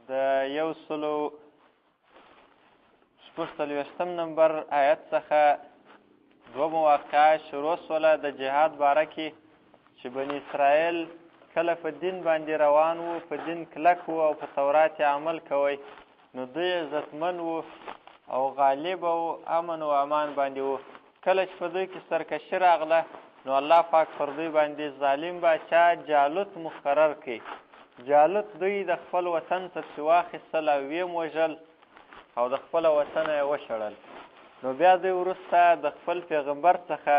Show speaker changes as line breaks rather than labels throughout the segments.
د 146 نمبر آیت څخه دوه مواقعه شروع سوله د جهاد باره کې، چې بني اسرائیل کله په دین باندې روان وو، په دین کلک وو او په تورات یې عمل کوی، نو دوی عزتمن وو او غالب او امن او امان باندې وو. کله چې په دوی کې سرکشي راغله، نو الله پاک پر دوی باندې ظالم باچا جالوت مقرر کړي. جالوت دوی د خپل وطن څخه واخیستل او ویې وژل او د خپل وطنه یې وشړل. نو بیا دوی وروسته د خپل پیغمبر څخه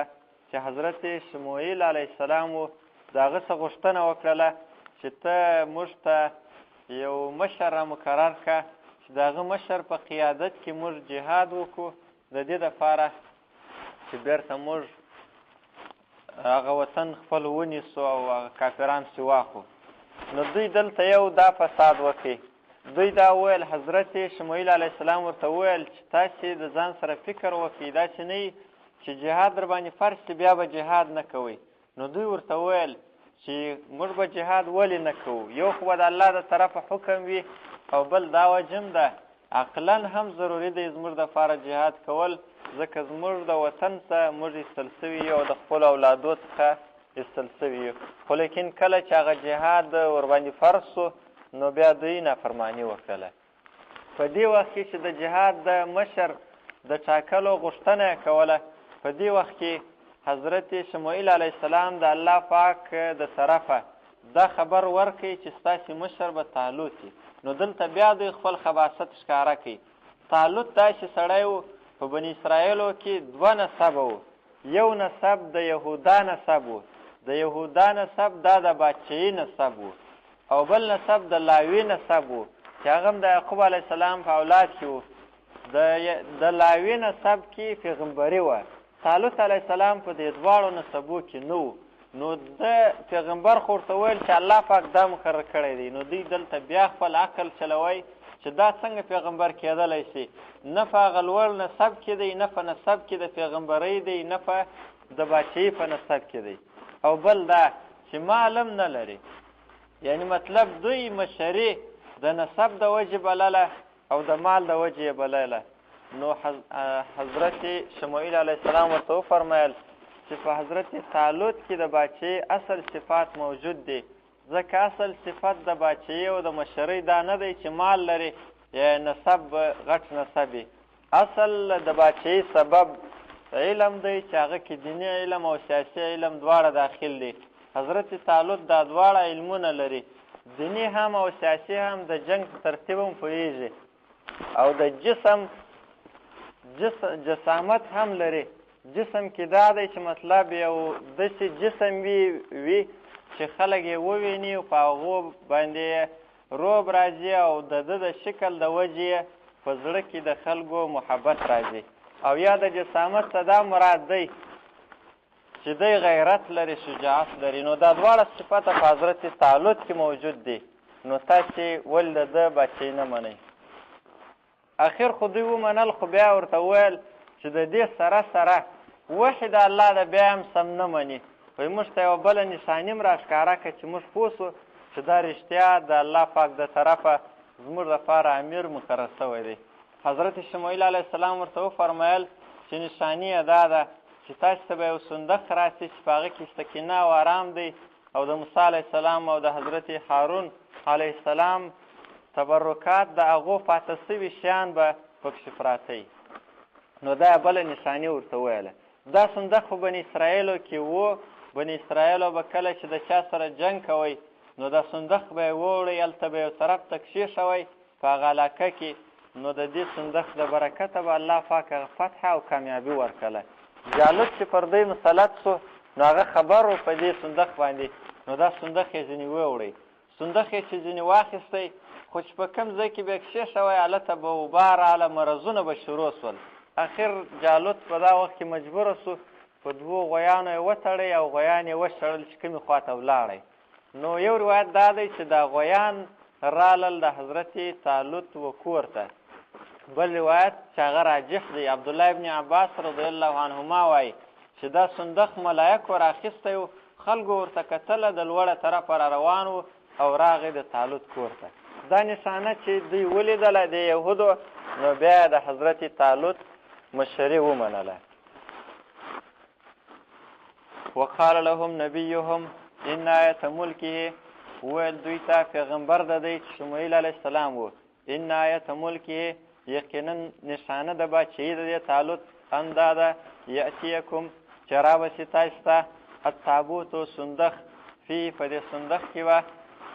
چې حضرت شموئیل علیه السلام و، د هغه څخه غوښتنه وکړله چې ته موږ ته یو مشر را مقرر کړه چې د هغه مشر په قیادت کې موږ جهاد وکړو، د دې دپاره چې بیرته موږ هغه وطن خپل ونیسو او هغه کافران پسې واخو. نو دوی دلته یو دا فساد وکړي. دوی دا وویل، حضرت شموئیل علیه السلام ورته وویل چې تاسې د ځان سره فکر وکړئ، داسې نه چې جهاد در باندې فرض شي بیا به جهاد نه کوئ. نو دوی ورته وویل چې موږ به جهاد ولې نه کوو؟ یو خو به د الله د طرفه حکم وي او بل دا وجه هم ده عقلا هم ضروري دی زموږ دپاره جهاد کول، ځکه زموږ د وطن څخه موږ ایستل سوي یو او د خپلو اولادو څخه ایستل سوي یو. خو لیکن کله چې هغه جهاد ورباندې فرض سو، نو بیا دوی نافرماني وکړله. په دې وخت کې چې د جهاد د مشر د ټاکلو غوښتنه یې کوله، په دې وخت کې حضرت شموئیل علیه السلام د الله پاک د طرفه دا خبر ورکړي چې ستاسې مشر به طالوت وي. نو دلته بیا دوی خپل خباثت ښکاره کوي. طالوت داسې سړی و، په بني اسرائیلو کې دوه نسبه و. یو نسب د یهودا نسب و، د یهودا نسب دا د بادشاهي نسب و، او بل نسب د لاوي نسب و چې هغه هم د یعقوب علیه السلام په اولاد کې و. د لاوي نسب کې پیغمبري وه. طالوت علیه السلام په دې دواړو نسبو کې نه و. نو د پیغمبر خو ورته وویل چې الله پاک دا مقرر کړی دی. نو دوی دلته بیا خپل عقل چلوی چې دا څنګه پیغمبر کېدلی شي، نه په هغه لوړ نسب کې دی، نه په نسب کې د پیغمبرۍ دی، نه په د باچهي په نسب کې دی، او بل دا چې مال هم نه لري. یعنی مطلب دوی مشري د نسب د وجې بلله او د مال د وجې یې بلله. نو حضرت شموئیل علیه السلام ورته وفرمایل چې په حضرت طالوت کې د باچهي اصل صفات موجود دي، ځکه اصل صفت د باچهي او د مشرۍ دا نه دی چې مال لري یا نسب غټ نسب وي. اصل د باچهي سبب علم دی چې هغه کې دیني علم او سیاسي علم دواړه داخل دي. حضرت طالوت دا دواړه علمونه لري، دیني هم او سیاسي هم، د جنګ په ترتیب هم پوهېږي او د جسم جسامت هم لري. جسم کې دا دی چې مطلب یو داسې جسم وي چې خلک یې وویني او په هغو باندې روب راځي او د ده د شکل د وجې په زړه کې د خلکو محبت راځي. او یا د جسامت څخه دا مراد دی چې دی غیرت لري، شجاعت لري. نو دا دواړه صفته په حضرت طالوت کې موجود دي. نو تاسې ولې د ده بچی نه منئ؟ اخر خو دوی ومنل، خو بیا ورته وویل چې د دې سره سره وحي د الله ده بیا هم سم نه مني. وایي موږ ته یوه بله نښاني هم راښکاره کړه چې موږ پوه سو چې دا رښتیا د الله پاک د طرفه زموږ دپاره امیر مقرر سوی دی. حضرت شموئیل علیه السلام ورته وفرمیل چې نښاني یې دا ده چې تاسې ته به یو صندوق راسي چې په هغه کې سکینه او آرام دی او د موسی علیه السلام او د حضرت هارون علیه السلام تبرکات د هغو پاته سوي شیان به پکښې پراته وي. نو دا بله نښاني ورته وویله. دا صندوق په بني اسرائیلو کې وو. بني اسرائیلو به کله چې د چا سره جنګ کوی، نو دا صندوق به یې ووړی، هلته به یو طرف ته کښېښوی په هغه علاقه کې. نو د دې صندوق د برکته به الله پاک هغه فتح او کامیابي ورکړله. جالوت چې پر دوی مسلط سو، نو هغه خبر و په دې صندوق باندې، نو دا صندوق یې ځینې ووړی. صندوق یې چې ځینې واخیستی، خو چې په کوم ځای کې به یې کښېښوی، هلته به وبا راله، مرضونه به شروع سول. اخر جالوت په دا وخت کې مجبوره سو، په دوو غویانو یې وتړی او غویان یې وشړل چې کومې خواته ولاړی. نو یو روایت دا دی چې دا غویان رالل د حضرت طالوت و کور ته. بل روایت چې هغه راجح دی، عبدالله ابن عباس رضی الله عنهما وایي چې دا صندوق ملایکو راخیستی و، خلکو ورته کتله، د لوړه طرفه را روان و او راغی د طالوت کور ته. دا نشانه چې دوی ولیدله د یهودو، نو بیا د حضرت طالوت مشري ومنله. وقال لهم نبيهم ان آیت ملکه، وویل دوی ته پیغمبر د دی چې شمویل علیه السلام و، ان آیت ملکه، یقینا نشانه د باچهي د دې طالوت ان دا ده، یأتیکم، چې رابه سي تاسو ته التابوت صندوق، فی په دې صندوق کې به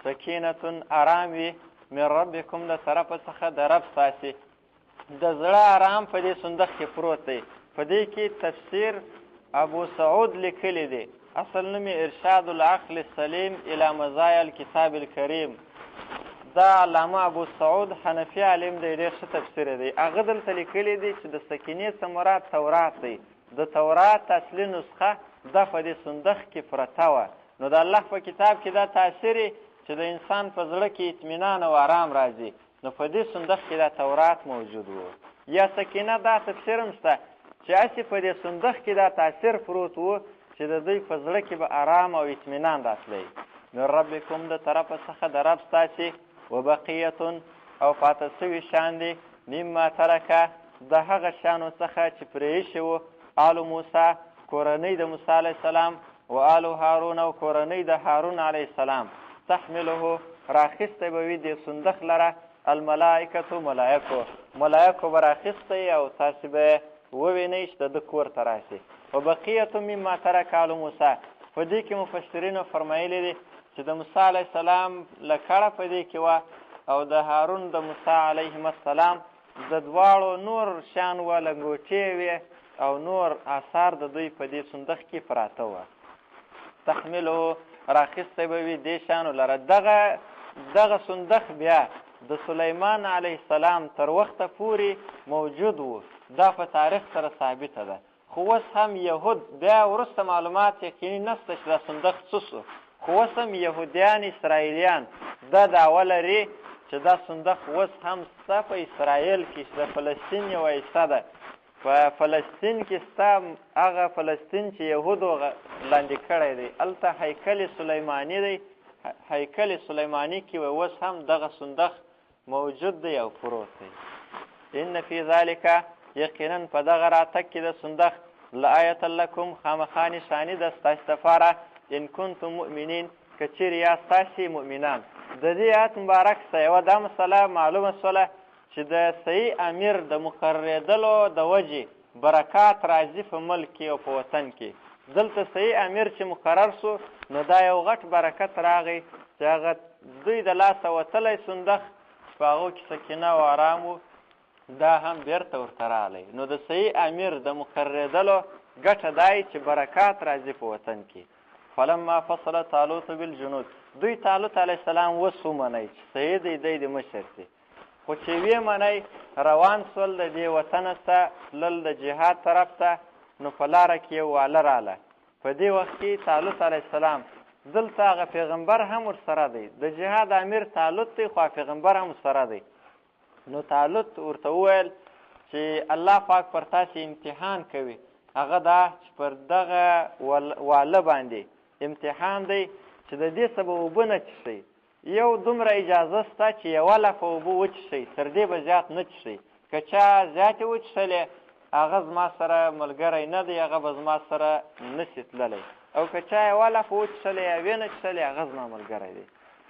سکینة آرام وي، من ربکم د طرفه څخه د رب ستاسې. د زړه آرام په دې صندوق کې پروت دی. په دې کې تفسیر ابو سعود لیکلی دی، اصل نوم یې ارشاد العقل السلیم الی مزایا الکتاب الکریم. دا علامه ابو سعود حنفي عالم دی، ډېر ښه تفسیر دی. هغه دلته لیکلی دی چې د سکینې څخه مراد تورات دی. د تورات اصلي نسخه دا په دې صندوق کې پرته وه. نو د الله په کتاب کې دا تاثیر چې د انسان په زړه کې اطمینان او آرام راځي، نو په دې صندوق کې دا تورات موجود وو. یا سکینه دا تفسیر هم شته چې هسې په دې صندوق کې دا تاثیر پروت وو چې د دوی په زړه کې به آرام او اطمینان راتلی. من ربکم د طرفه څخه د رب ستاسې، وبقیة او پاته سوي شان دي، مما ترکه د هغه شیانو څخه چې پرې ایښي وو آل موسی کورنۍ د موسی علیه السلام، و آل هارون او کورنۍ د هارون علیه السلام، تحمله راخیستی به وي دې صندوق لره الملائکة ملائکو، ملائکو به راخیستی او تاسې به ووینئ چې د ده کور ته راشي. وبقیة مما ترک آل موسی، په دې کې مفسرینو فرمایلي دي چې د موسی علیه السلام لکړه په دې کې وه او د هارون د موسی علیهم السلام د دواړو نور شیان وه، لنګوټې وې او نور آثار د دوی په دې صندوق کې پراته وه. تحمله راخیستی به وي دې شیانو لره. دغه صندوق بیا د سلیمان علیه السلام تر وخته پورې موجود و، دا په تاریخ سره ثابته ده. خو اوس هم یهود، بیا وروسته معلومات یقیني نشته چې دا صندوق څه شو، خو اوس هم یهودیان اسرائیلیان دا دعوه لري چې دا صندوق اوس هم شته په اسرائیل کې، چې د فلسطین یوه حصه ده. په فلسطین کې ستا هغه فلسطین چې یهودو لاندې کړی دی، هلته هیکل سلیماني دی. هیکل سلیماني کې اوس هم دغه صندوق موجود دی او پروت دی. ان فی ذلک یقینا په دغه راتګ کې د صندوق لآیة لکم خامخا نشاني ده ستاسې دپاره، ان کنتم مؤمنین که چیرې یاست تاسې مؤمنان. د دې آیت مبارک څخه یوه دا مسله معلومه سوله چې د صحیح امیر د مقررېدلو د وجې برکات راځي په ملک کې او په وطن کې. دلته صحیح امیر چې مقرر سو نو دا یو غټ برکت راغی چې هغه دوی د لاسه وتلی صندوق چې په هغو کې سکینه او آرام و دا هم بیرته ورته راغلی. نو د صحیح امیر د مقررېدلو ګټه دا چې برکات راځي په وطن کې. فلما فصل طالوت بالجنود، دوی طالوت علیه السلام اوس ومنئ چې صحیح دی، دی د مشر دی، خو چې ویې منئ روان سول د دې وطنه څخه تلل د جهاد طرف ته. نو په لاره کې یو واله راله. په دې وخت کې طالوت علیه السلام دلته هغه پیغمبر هم ورسره دی، د جهاد امیر طالوت دی خو پیغمبر هم ورسره دی. نو طالوت ورته وویل چې الله پاک پر تاسې امتحان کوي، هغه دا چې پر دغه واله باندې امتحان دی چې د دې څه به اوبه نه څښئ، یو دومره اجازه سته چې یوه لپه اوبه وڅښئ، تر دې به زیات نه څښئ. که چا زیاتې وڅښلې هغه زما سره ملګری نه دی، هغه به زما سره نسي تللی، او که چا یوه لپه وڅښلې یا ویې نه څښلې هغه زما ملګری دی.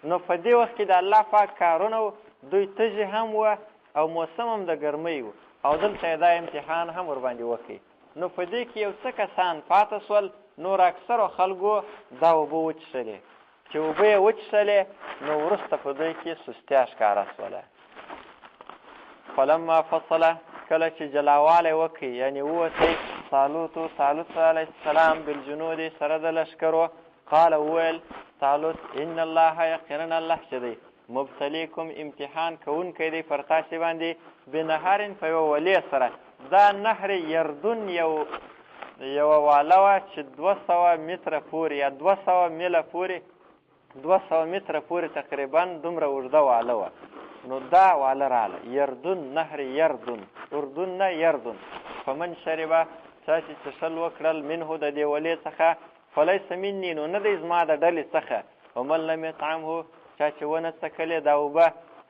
نو په دې وخت کې د الله پاک کارونه و، دوی تږي هم وه او موسم هم د ګرمۍ و، او دلته یې دا امتحان هم ورباندې وکړي. نو په دې کې یو څه کسان پاته سول، نور اکثرو خلکو دا اوبه وڅښلې. چې اوبه یې وڅښلې نو وروسته په دوی کې سستیا ښکاره سوله. فلما فصل، کله چې جلاوالی وکړي یعنې ووتی طالوت طالوت علیه السلام بالجنود سره د لښکرو، قال وویل طالوت ان الله یقینا الله چې دی مبتلیکم امتحان کوونکی دی پر تاسې باندې بنهر په یوه ولې سره. دا نهر یردون یو یوه واله وه چې 200 متره پورې یا 200 میله پورې 200 متره پورې تقریبا دومره اوږده واله وه. نو دا واله راله یردون، نهر یردون، اردن نه یردون. فمن شربه چا چې څښل وکړل منه د دې ولې څخه فلیس مني نو نه دی زما د ډلې څخه، ومن لم یطعمه چا چې ونه څکلې دا اوبه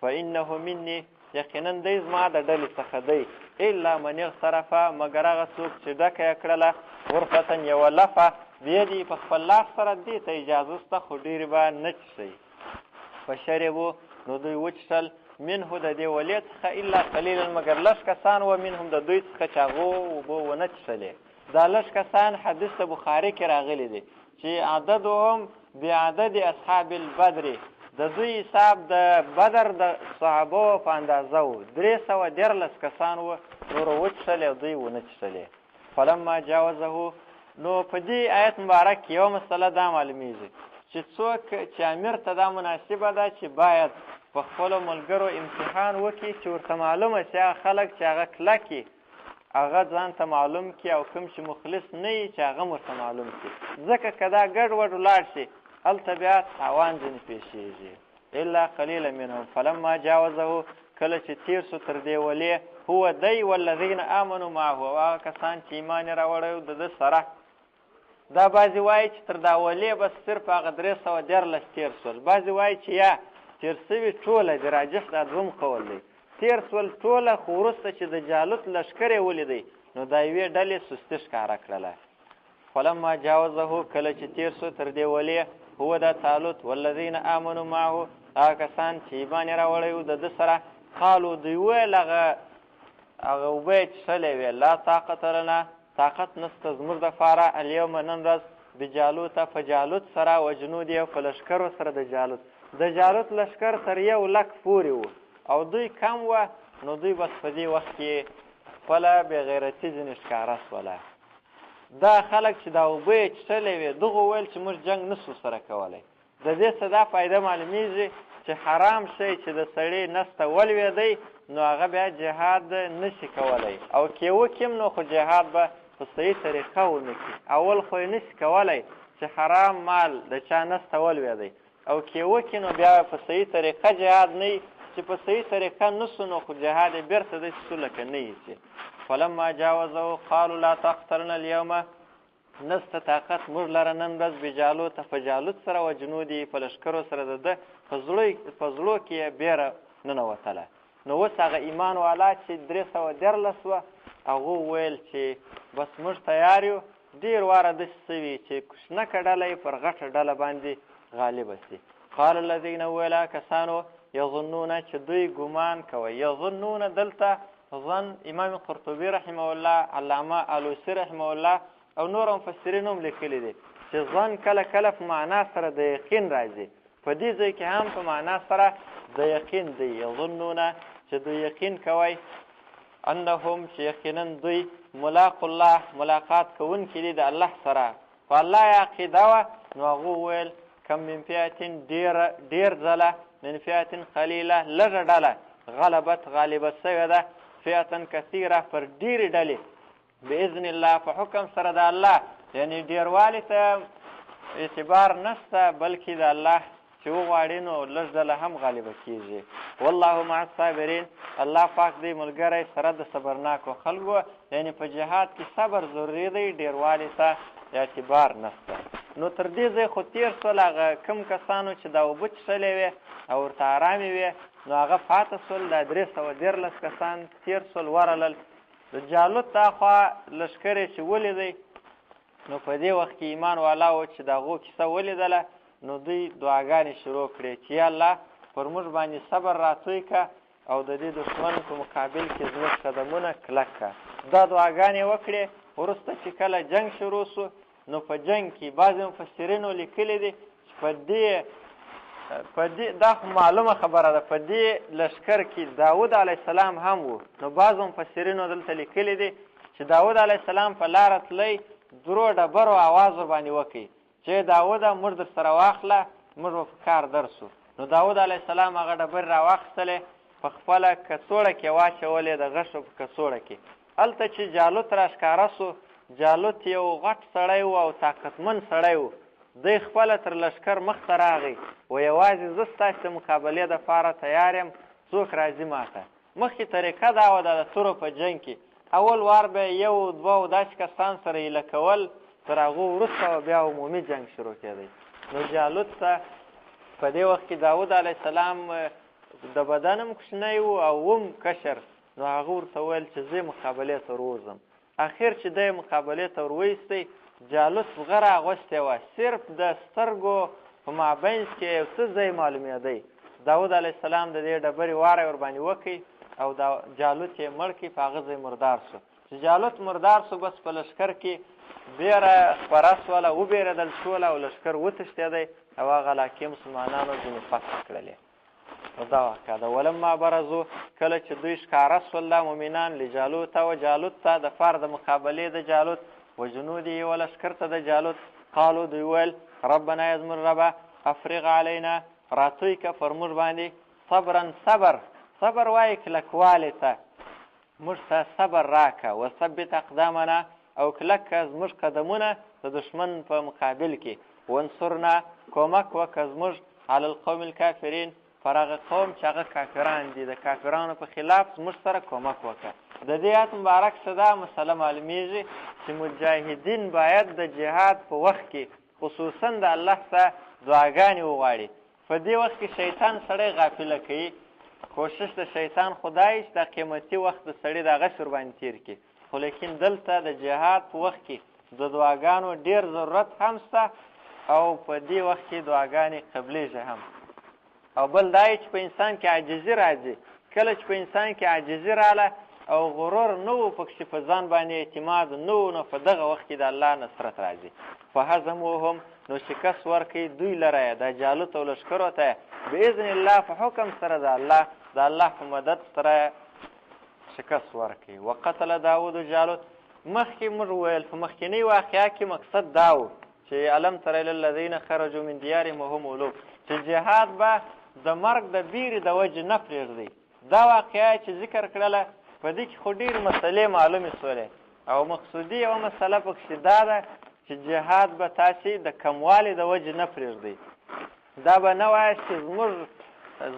فانه مني، یقینا دی زما د ډلې څخه دی، الا من اغترف، مګر هغه څوک چې ډکه یې کړله غرفة یوه لفه بیدي په خپل لاس سره، دې ته اجازه شته خو ډېرې به نه څښئ. فشربو، نو دوی وڅښل منه د دې ولې څخه الا قلیلا، مګر لږ کسان وه منهم د دوی څخه چې هغو اوبه ونه څښلې. دا لږ کسان حدیث د بخاري کې راغلي دي چې عددهم بعدد اصحاب البدر، د دوی حساب د بدر د صحابو په اندازه و، 313 کسان وو، نورو وڅښلې او دوی ونه څښلې. فلما جاوزه، نو په دې آیت مبارک کې یوه مسله دا معلومیږي چې څوک چې امیر ته دا مناسبه ده چې باید په خپلو ملګرو امتحان وکړي چې ورته معلومه شي هغه خلک چې هغه کلک هغه ځان ته معلوم کړي او کوم چې مخلص نه وي چې هغه ورته معلوم کړي، ځکه که دا ګډ وډ ولاړ شي هلته بیا تاوان ځینې پېښېږي. الا قلیلا منهم فلما جاوزه، کله چې تیر سو تر دې ولې، هو دی والذین آمنوا معه، او هغه کسان چې ایمان یې راوړی د ده سره. دا بعضې وایي چې تر دا ولې بس صرف هغه 313 تیر سول، بعضې وایي چې یا تیر سوي ټوله دي، راجح دا دوم قول دی، تیر سول ټوله، خو وروسته چې د جالوت لښکر یې ولیدی نو دا یوې ډلې سستي ښکاره کړله. فلما جاوزه، کله چې تیر سو تر دې ولې، هو دا طالوت والذین آمنوا معه، هغه کسان چې ایمان یې راوړی و د ده سره، قالو دوی وویل هغه اوبه یې څښلې وې، لا طاقت لنا، طاقت نسته زموږ دپاره، الیوم نن ورځ بجالوته په جالوت سره، وجنودي او په لښکرو سره د جالوت. د جالوت لښکر تر 1 لک پورې و او دوی کم وه، نو دوی بس په دې وخت کې خپله بېغیرتي ځینې ښکاره سوله. دا خلک چې دا اوبه یې څښلې وې دغو ویل چې موږ جنګ نه سو سره کولی. د دې څه دا فایده معلومیږي چې حرام شی چې د سړي نس ته ولوېدی نو هغه بیا جهاد نشي کولی، او که وکړي نو خو جهاد به په صحیح طریقه ونه کړي. اول خو یې نشي کولی چې حرام مال د چا نس ته ولوېدی، او که وکړي نو بیا په صحیح طریقه جهاد نه وي، چې په صحیح طریقه نه سو نو خو جهاد یې بېرته داسې سو لکه نه یې چې. فلما جاوزه قالوا لا طاقة لنا اليوم، نسته طاقت موږ لره نن ورځ بجالوت په جالوت سره و جنودي په لښکرو سره د ده په زړو کې یې بېره ننوتله. نو اوس هغه ایمان والا چې 313 وه هغو ویل چې بس موږ تیار یو. ډېر واره داسې سوي چې کوچنکه ډله یې پر غټه ډله باندې غالبه سي. قال الذین ویل کسانو یظنون چې دوی ګمان کوي، یظنون دلته ظن امام قرطبي رحمه الله، علامه الوسي رحمه الله او نور مفسرین هم لیکلي دي چې ظن کله کله په معنا سره د یقین راځي، په دې ځای کې هم په معنا سره د یقین دی. یظنون چې دوی یقین کوي، انهم چې یقینا دوی ملاق الله ملاقات کوونکي دي د الله سره، په الله یې عقیده وه. نو هغو وویل کم من فئة ډېر ځله، من فئة قلیله لږه ډله، غلبت غالبه سوې ده فئة کثیره پر ډېرې ډلې باذن الله په حکم سره د الله، یعنی ډېروالي ته اعتبار نشته بلکې د الله چې وغواړي نو لږ ډله هم غالبه کیږي. والله مع الصابرین، الله پاک دی ملګری سره د صبرناکو خلکو، یعنی په جهاد کې صبر ضروري دی، ډېروالي ته اعتبار نشته. نو تر دې ځای خو تېر سول، هغه کم کسانو چې دا اوبه څښلې وې او ورته ارامې وې نو هغه پاته سول. دا 313 کسان تېر سول ورلل. د جالوت اخوا لښکرې چې ولیدی نو په دې وخت کې ایمان والا و چې د هغو کیسه ولیدله نو دوی دعاګانې شروع کړې چې یا الله پر موږ باندې صبر راتوی که او د دې دښمن په مقابل کې زموږ قدمونه کلک که. دا دعاګانې وکړې. وروسته چې کله جنګ شروع سو نو په جنګ کې بعضې مفسرینو لیکلي دي چې په دې دا خو معلومه خبره ده په دې لښکر کې داود علیه السلام هم و. نو بعضو مفسرینو دلته لیکلي دي چې داود علیه السلام په لاره تللی درو ډبرو اواز ورباندې وکړي چې داوده موږ در سره واخله، موږ به په کار درسو. نو داود علیه السلام هغه ډبرې راواخیستلې په خپله کڅوړه کې واچولې، د غشو په کڅوړه کې. هلته چې جالوت راښکاره سو، جالوت یو غټ سړی و او طاقتمن سړی و. دی خپله تر لښکر مخته راغی و یوازې زه ستاسې د مقابلې دپاره تیار یم، څوک راځي ماته. مخکې طریقه دا وه د تورو په جنګ کې اول وار به یو دوه او داسې کسان سره ایله کول، تر هغو وروسته به بیا عمومي جنګ شروع کېدی. نو جالوت ته په دې وخت کې داود علیه السلام د بدن هم کوچنی و او هم کشر، نو هغه ورته ویل چې زه مقابلې ته وروځم. اخر چې دی مقابلې ته ورویستی، جالوت زغره اغوستې وه، صرف د سترګو په مابینځ کې یو څه ځای معلومېدی. داود علیه السلام د دې ډبرې واری ورباندې وکړي او دا جالوت یې مړ کړي، په هغه ځای مردار سو. چې جالوت مردار سو، بس په لښکر کې بیره خپره سوله، وبېرېدل شوله او لښکر وتښتېدی او هغه علاقې مسلمانانو ځینې فتح کړلې. نو دا واقعه ده. ولما برزو، کله چې دوی ښکاره سول دا مؤمنان، لجالوت او جالوت ته د فار د مقابلې د جالوت و جنودې و لښکر ته د جالوت، قالو دوی ویل ربنا یا زموږ ربه افرغ علینا، راتوی که پر موږ باندې صبرا صبر. صبر وایي کلکوالي ته، موږ ته صبر راکه، وثبت اقدامنا، او کلک که زموږ قدمونه د دښمن په مقابل کې، وانصرنا، کومک وکړه زموږ، علی القوم الکافرین، پر هغه قوم چې هغه کافران دي، د کافرانو په خلاف زموږ سره کومک وکړه. د دې آیت مبارک څخه دا مسله معلومیږي چې مجاهدین باید د جهاد په وخت کې خصوصا د الله څخه دعاګانې وغواړي. په دې وخت کې شیطان سړی غافله کوي. کوشش د شیطان خدای چې دا قیمتي وخت د سړي د هغه ور باندې تیر کړي، خو لیکن دلته د جهاد په وخت کې د دعاګانو ډیر ضرورت هم شته او په دې وخت کې دعاګانې قبلیږي هم. او بل دا چې په انسان کې عاجزي راځي. کله چې په انسان کې عاجزي راله او غرور نه و پکښې، په ځان باندې اعتماد نه و، نو په دغه وخت کې د الله نصرت راځي. فهزموهم، نو شکست ورکوي دوی لره د جالوت او لښکرو ته باذن الله، په حکم سره د الله، د الله په مدد سره شکست ورکوي. وقتل داود جالوت. مخکې موږ ویل په مخکینۍ واقعه کې مقصد دا و چې الم تر الی الذین خرجوا من دیارهم وهم الوف، چې جهاد به د مرګ د بیرې د وجې نه پرېږدي. دا واقعه چې ذکر کړله په دې کې خو ډېرې مسئلې معلومې سولې، او مقصودي یوه مسئله پکښې دا ده چې جهاد به تاسې د کموالي د وجې نه پرېږدي. دا به نه وایاست چې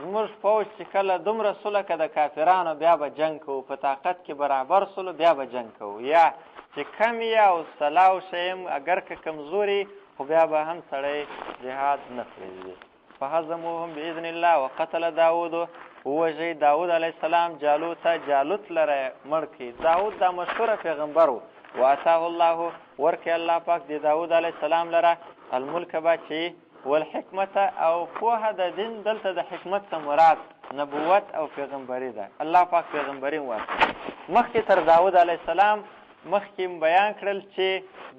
زموږ فوج چې کله دومره سو لکه د کافرانو بیا به جنګ کوو، په طاقت کې برابر سولو بیا به جنګ کوو، یا چې کم یې او سلا او شیم اګر که کمزوري خو بیا به هم سړی جهاد نه پرېږدي. فهزموهم باذن الله وقتل داود، ووژی داود علیه السلام جالوت، جالوت لره مړ کړي. داود دا مشهوره پیغمبر و. واتاه الله، ورکړي الله پاک د داود علیه السلام لره الملک باچي والحکمت او پوهه د دین. دلته د حکمت څخه مراد نبوت او پیغمبري ده. الله پاک پیغمبري ورکړه. مخکې تر داود علیه السلام مخکې بیان کړل چې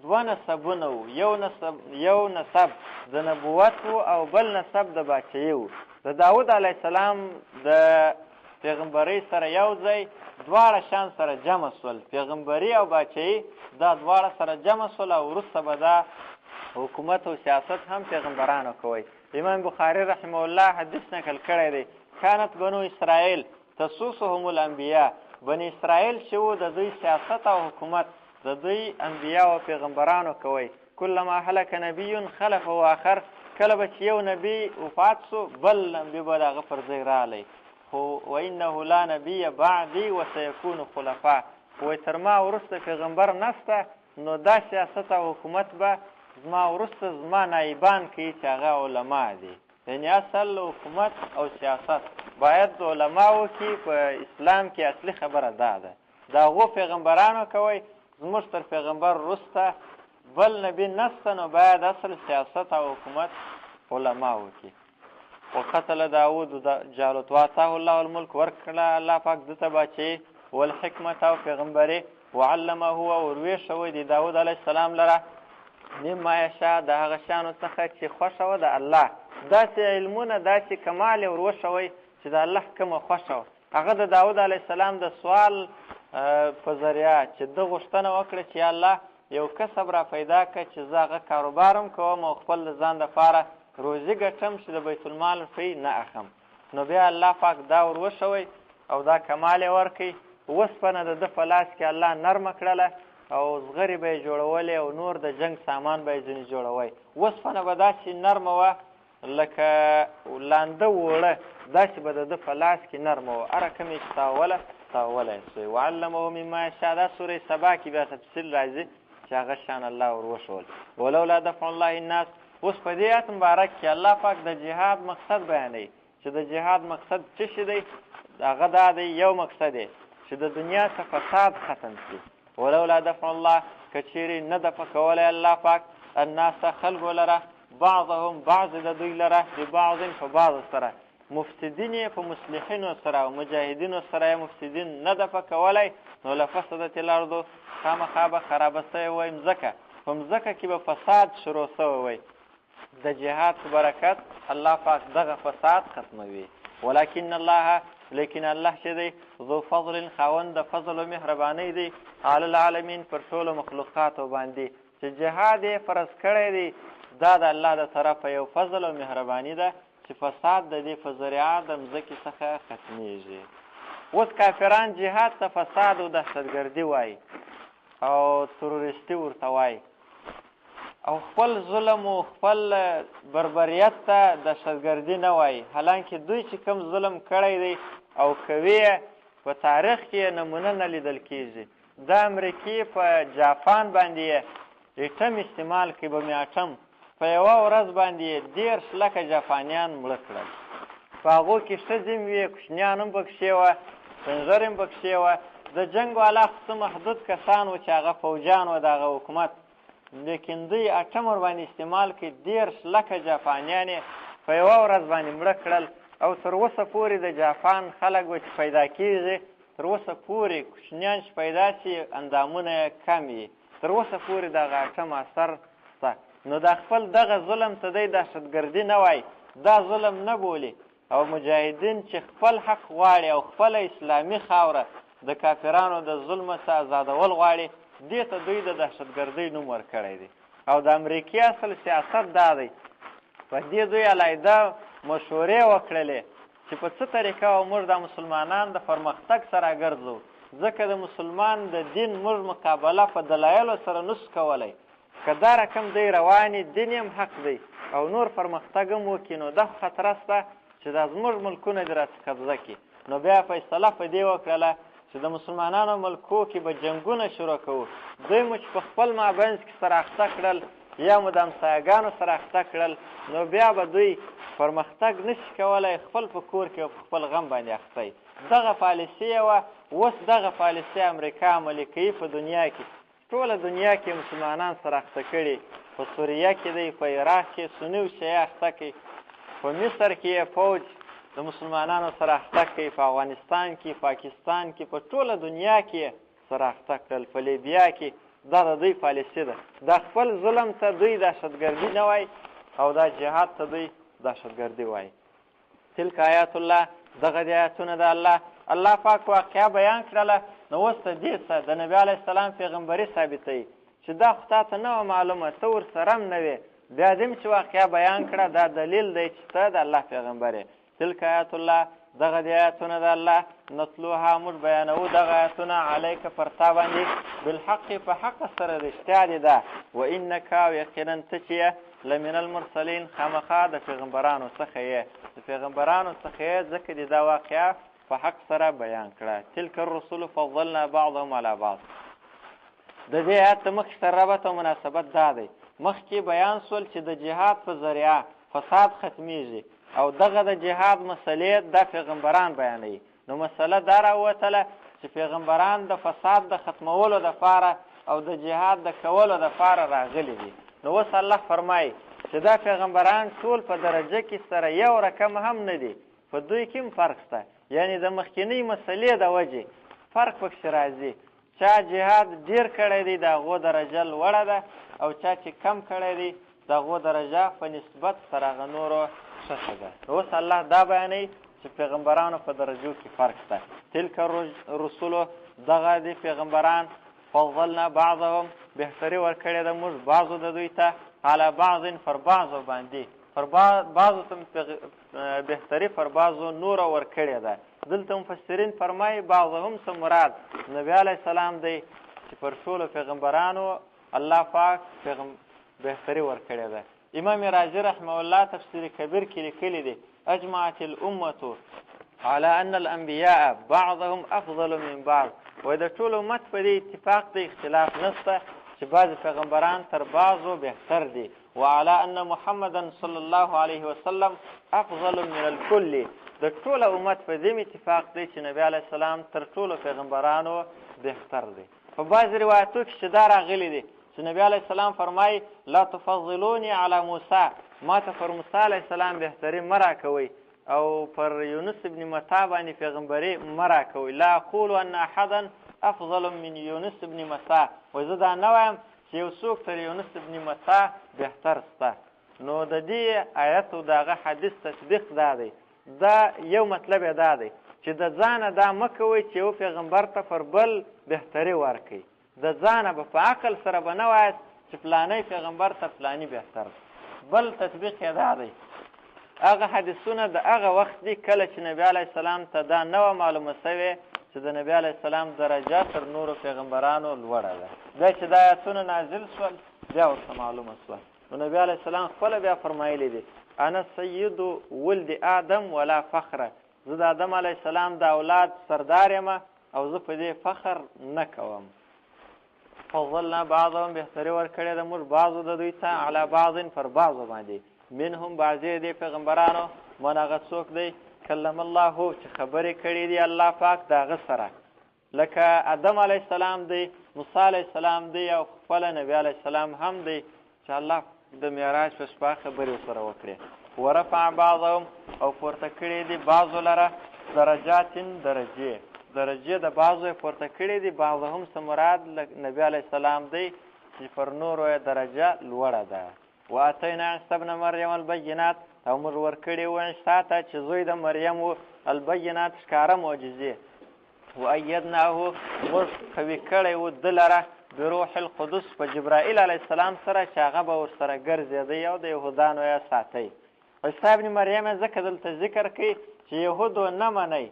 دوه نسبونه وو، یو نسب د نبوت وو او بل نسب د باچهي وو. د داود علیه السلام د پیغمبري سره یو ځای دواړه شان سره جمع سول، پیغمبري او باچهي دا دواړه سره جمع سول، او وروسته به دا حکومت او سیاست هم پیغمبرانو کوي. امام بخاری رحمه الله حدیث نقل کړی دی، کانت بنو اسرائیل تسوسهم الانبیاء، بنی اسرائیل چې وو د دوی سیاست او حکومت د دوی انبیا او پیغمبرانو کوي. کلما هلک نبی خلفه آخر، کله به چې یو نبی وفات سو بل نبی به د هغه پر ځای راغلی، خو وانه لا نبی بعدي وسیکون خلفاء، وایي تر ما وروسته پیغمبر نسته، نو دا سیاست او حکومت به زما وروسته زما نایبان کوي چې هغه علما دي. یعنی اصل حکومت او سیاست باید د علماو کې، په اسلام کې اصلي خبره دا ده، د هغو پیغمبرانو کوي. زموږ تر پیغمبر وروسته بل نبی نسته، نو باید اصل سیاست او حکومت علما وکړي. وقتل داود جالوت واتاه الله الملک، ورکړه الله پاک دته باچي والحکمت او پیغمبري، وعلمه او وروښوی دی داود علیه السلام لره مما یشاء، د هغه شیانو څخه چې خوښه وه د الله. داسې علمونه داسې کمال یې وروښوی چې د الله کومه خوښه وه. هغه د داود علیه السلام د سوال په ذریعه چې ده غوښتنه وکړه چې یا الله یو کسب را پیدا کړه چې زه هغه کاروبار هم کوم او خپل د ځان دپاره روزي ګټم چې د بیت المال روپۍ نه اخم، نو بیا الله پاک دا وروښوی او دا کمال یې ورکړي. وسپنه د ده په لاس کې الله نرمه کړله او زغرې به یې جوړولې او نور د جنګ سامان به یې ځینې جوړوی. وسپنه به داسې نرمه وه لکه لانده اوړه، داسې به د ده په لاس کې نرمه وه، هره کوم یې چې تاووله تاوولی سوی. وعلمه مما یشاء، دا سورې سبا کې بیا تفصیل راځي چې هغه شان الله ور وښول. ولولا دفع الله الناس، اوس په دې آیت مبارک کې الله پاک د جهاد مقصد بیانوي. چې د جهاد مقصد څه شي دی؟ هغه دا دی، یو مقصد یې چې د دنیا څخه فساد ختم شي. ولولا دفع الله، که چیرې نه دفع کولی الله پاک الناس خلکو لره، بعضهم بعض د دوی لره، ببعض په بعض سره، مفسدین یې په مصلحینو سره او مجاهدینو سره یې مفسدین نه دفع کولی، نو لفسدت الارض، خامخا به خرابه سوې وای مځکه، په مځکه کې به فساد شروع سوی وای. د جهاد په برکت الله پاک دغه فساد ختموي. ولكن الله، لیکن الله چې دی، ذو فضل خاوند د فضل او مهربانۍ دی، علی العالمین پر ټولو مخلوقاتو باندې، چې جهاد یې فرض کړی دی، دا د الله د طرفه یو فضل او مهرباني ده چې فساد د دې په ذریعه د مځکې څخه ختمیږي. اوس کافران جهاد ته فساد او دهشتګردي وایي او تروریستي ورته وایي او خپل ظلم او خپل بربریت ته دهشتګردي نه وایي، حالانکه دوی چې کوم ظلم کړی دی او کوي په تاریخ کې نمونه نه لیدل کیږي. د امریکې په جاپان باندې یې اټم استعمال کړي، بمي اټم په یوه ورځ باندې یې 30 لکه جاپانیان مړه کړل. په هغو کې ښځې هم وې، کوچنیان هم پکښې وه، سپینږیري هم پکښې وه. د جنګ والا خو څه محدود کسان وو چې هغه فوجیان وه د هغه حکومت، لیکن دوی اټم ورباندې استعمال کړي، 30 لکه جاپانیان یې په یوه ورځ باندې مړه کړل. او تر اوسه پورې د جاپان خلک به چې پیدا کیږي، تر اوسه پورې کوچنیان چې پیدا شي اندامونه یې کم وي، تر اوسه پورې دغه اټم اثر شته. نو دا خپل دغه ظلم ته دی دهشتګردي نه وایي، دا ظلم نه بولي. او مجاهدین چې خپل حق غواړي او خپله اسلامي خاوره د کافرانو د ظلم څخه ازادول غواړي، دې ته دوی د دهشتګردۍ نوم ورکړی دی. او د امریکې اصل سیاست دا دی، په دې دوی علاحده مشورې وکړلې چې په څه طریقه او موږ دا مسلمانان د پرمختګ سره ګرځو، ځکه د مسلمان د دین موږ مقابله په دلایلو سره نشو کولی. که دا رقم دی رواني دین هم حق دی او نور پرمختګ هم وکړي، نو دا خطر شته چې دا زموږ ملکونه دې راڅخه قبضه کړي. نو بیا فیصله په دې وکړله چې د مسلمانانو ملکو کې به جنګونه شروع کوو. دوی مو چې په خپل مابینځ کې سره اخته کړل یا مو د همسایهګانو سره اخته کړل، نو بیا به دوی پرمختګ نشي کولی، خپل په کور کې او په خپل غم باندې اخته. دغه پالیسي یې وه. اوس دغه پالیسي امریکا عملي کوي په دنیا کې، ټوله دنیا کې مسلمانان سره اخته کړي. په سوریه کې دی، په عراق کې سني او شیعه اخته کوي، په مصر کې یې فوج د مسلمانانو سره اخته کوي، په افغانستان کې، پاکستان کې، په ټوله دنیا کې سره اخته کړل، په لیبیا کې. دا د دوی پالیسي ده. دا خپل ظلم ته دوی دهشتګردي نه وایي او دا جهاد ته دوی دهشتګردي وایي. تلک آیات الله، دغه د آیاتونه د الله. الله پاک واقعه بیان کړله، نو اوس د دې څه د نبي علیه السلام پیغمبري ثابتوي چې دا خو تا ته نه وه معلومه، ته ورسره هم نه وې، بیا دې هم چې واقعه بیان کړه، دا دلیل دی چې ته د الله پیغمبر یې. تلک آیات الله، دغه د آیاتونه د الله، نتلوها موږ بیانوو دغه آیاتونه، علیک پر تا باندې، بالحق په حق سره، رښتیا دې ده، و انک او یقینا ته چې یې، لمن المرسلین خامخا د پیغمبرانو څخه یې، د پیغمبرانو څخه یې، ځکه دې دا واقعه په حق سره بیان کړه. تلک الرسل فضلنا بعضهم علی بعض. د دې آیت د مخکې سره ربط او مناسبت دا دی، مخکې بیان سول چې د جهاد په ذریعه فساد ختمیږي او دغه د جهاد مسلې دا پیغمبران بیانوي. نو مسله دا راووتله چې پیغمبران د فساد د ختمولو دپاره او د جهاد د کولو دپاره راغلي دي. نو اوس الله فرمایي چې دا پیغمبران ټول په درجه کې سره یو رقم هم نه دي، په دوی کې هم فرق شته، یعنی د مخکینۍ مسلې د وجې فرق پکښې راځي. چا جهاد ډیر کړی دی د هغو درجه لوړه ده، او چا چې کم کړی دی د هغو درجه په نسبت تر هغه نورو ښه ده. اوس الله دا بیانوي چې پیغمبرانو په درجو کې فرق شته. تلک الرسل، دغه دي پیغمبران، فضلنا بعضهم بهتري ورکړې ده موږ بعضو د دوی ته، علی بعض پر بعضو باندې، پر بعضو ته بهتري پر بعضو نوره ورکړې ده. دلته مفسرین فرمایي بعضهم څه مراد نبی علیه السلام دی چې پر ټولو پیغمبرانو الله پاک بهتري ورکړې ده. امام رازي رحمه الله تفسیر کبیر کې لیکلي دي، اجمعت الامة على ان الانبیاء بعضهم افضل من بعض. وایي د ټول امت په دې اتفاق دی، اختلاف نشته چې بعضې پیغمبران تر بعضو بهتر دي. وعلى ان محمدا صلی الله علیه وسلم افضل من الكل، د ټوله امت په دې اتفاق دی چې نبی علیه السلام تر ټولو پیغمبرانو بهتر دی. په بعضې روایتو کې چې دا راغلي دي چې نبی علیه السلام فرمایي لا تفضلوني علی موسی، ما ته پر موسی علیه السلام بهتري مه راکوئ او پر یونس ابن متا باندې پیغمبري مه راکوئ. لا اقول ان احدا افضل من یونس ابن متا، وایي زه دا نه وایم چې یو څوک تر یونس ابن متا بهتر سته. نو د دې آیت او د هغه حدیث تطبیق دا دی، دا یو مطلب یې دا دی چې د ځانه دا مه کوئ چې یو پیغمبر ته پر بل بهتري ورکړئ. د ځانه به په عقل سره به نه وایاست چې فلانی پیغمبر تر فلانی بهتر دی. بل تطبیق یې دا دی، هغه حدیثونه د هغه وخت دي کله چې نبی علیه السلام ته دا نه وه معلومه سوې چې د نبی علیه السلام درجه تر نورو پیغمبرانو لوړه ده. بیا چې دا آیتونه نازل سول بیا ورته معلومه سوه. نو نبی علیه السلام خپله بیا فرمایلی دي انا سید ولد آدم ولا فخر، زه د آدم علیه السلام د اولاد سردار یم او زه په دې فخر نه کوم. فضلنا بعضهم، بهتري ورکړې ده موږ بعضو د دوی ته علی بعض پر بعضو باندې. منهم بعضې دې پیغمبرانو من هغه څوک دی کلم الله چې خبرې کړې دي الله پاک د هغه سره، لکه آدم علیه السلام دی، موسی علیه السلام دی او خپله نبی علیه السلام هم دی چې الله د معراج په شپه خبرې سره وکړې. ورفع بعضهم، او پورته کړې دي بعضو لره درجات درجې، درجې د بعضو یې پورته کړې دي. بعضهم څه مراد نبی علیه السلام دی چې پر نورو یې درجه لوړه ده. واتینا عیسی ابن مریم البینات، او موږ ورکړي وو عیسی ته چې زوی د مریم و البینات ښکاره معجزې. وایدناه، موږ قوي کړی و ده لره بروح القدس په جبرائیل علیه السلام سره چې هغه به ورسره ګرځېدی او د یهودانو یې ساتی. عیسی ابن مریم یې ځکه دلته ذکر کوي چې یهودو نه منئ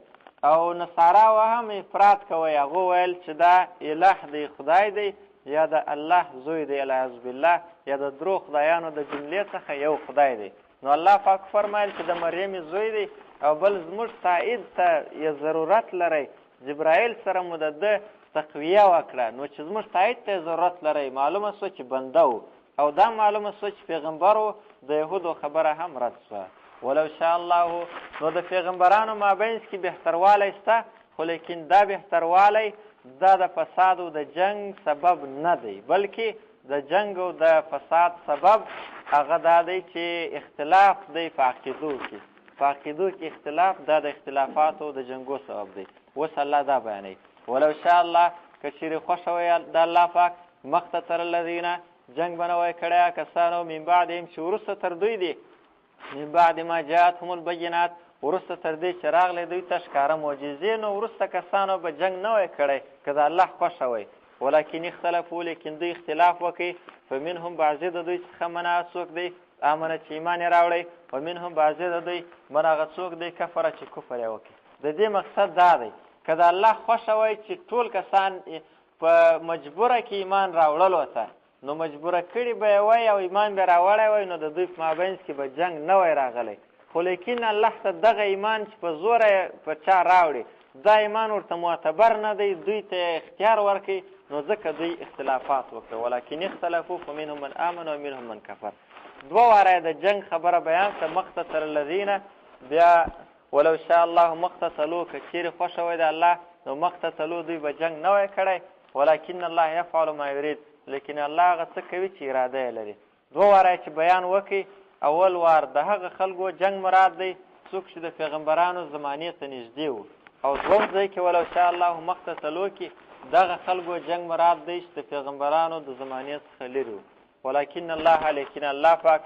او نصاراو هم افراط کوي. هغو ویل چې دا اله دی، خدای دی، یا د الله زوی دی العیاذ بالله، یا د درو خدایانو د جملې څخه یو خدای دی. نو الله پاک فرمایل چې د مریم زوی دی او بل زموږ تایید ته یې ضرورت لري، جبرائیل سره مو د ده تقویه وکړه، نو چې زموږ تایید ته ضرورت لري معلومه سوه چې بنده و، او دا معلومه سوه چې پیغمبر و، د یهودو خبره هم رد سوه. ولو شاء الله، نو د پیغمبرانو مابینځ کې بهتروالی سته، خو لیکن دا بهتروالی دا د فساد او د جنگ سبب نه دی، بلکې د جنگ او د فساد سبب هغه دا دی چې اختلاف دی په عقیدو کې، په عقیدو کې اختلاف دا د اختلافاتو د جنګو سبب دی. اوس الله دا بیانوي ولو شاء الله، که چیرې خوښه وی د الله پاک مقتتل الذین، جنګ به نه وای کړی کسانو من بعدهم چې وروسته تر دوی دي، من بعد ما جاءتهم البینات، وروسته تر دې چې راغلې دوی ته ښکاره معجزې، نو وروسته کسانو به جنګ نه وای کړی که د الله خوښه وای. ولکن اختلفو، لیکن دوی اختلاف وکړي. فمنهم بعضې د دوی څخه من هغه څوک دی آمنه چې ایمان یې راوړی، ومنهم بعضې د دوی من هغه څوک دی کفره چې کفر یې وکړي. د دې مقصد دا دی که د الله خوښه وای چې ټول کسان په مجبوره کې ایمان راوړلو ته، نو مجبوره کړي به یې وای او ایمان به راوړی وای، نو د دوی په مابینځ کې به جنګ نه وای راغلی. خو لیکن الله ته دغه ایمان چې په زوره په چا راوړي دا ایمان ورته معتبر نه دی، دوی ته اختیار ورکړي، نو ځکه دوی اختلافات وکړه. ولکن اختلفو فمنهم من آمن ومنهم من کفر. دوه واره د جنګ خبره بیان کړه، مقتتل الذین، بیا ولو شاء الله مقتتلو، که چیرې خوښه وای د الله نو مقتتلو دوی به جنګ نه وای کړی، ولکن الله یفعل ما یرید، لیکن الله هغه څه کوي چې اراده یې لري. دوه واره چې بیان وکړي، اول وار د هغه خلکو جنګ مراد دی څوک چې د پیغمبرانو زمانې ته نږدې وو، او دوم ځای کې ولو شاء الله مقتتلو کې دغه خلکو جنګ مراد دی چې د پیغمبرانو د زمانې څخه لرې وو. ولکن الله، لیکن الله پاک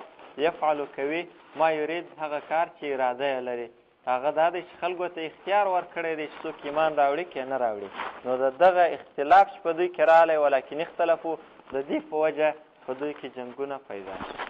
یفعل کوي ما یرید، هغه کار چې اراده یې لري. هغه دا دی چې خلکو ته اختیار ورکړی دی چې څوک ایمان راوړي که نه راوړي. نو د دغه اختلاف چې په دوی کې راغلی ولکن اختلفو، د دې په وجه په دوی کې جنګونه پیدا شول.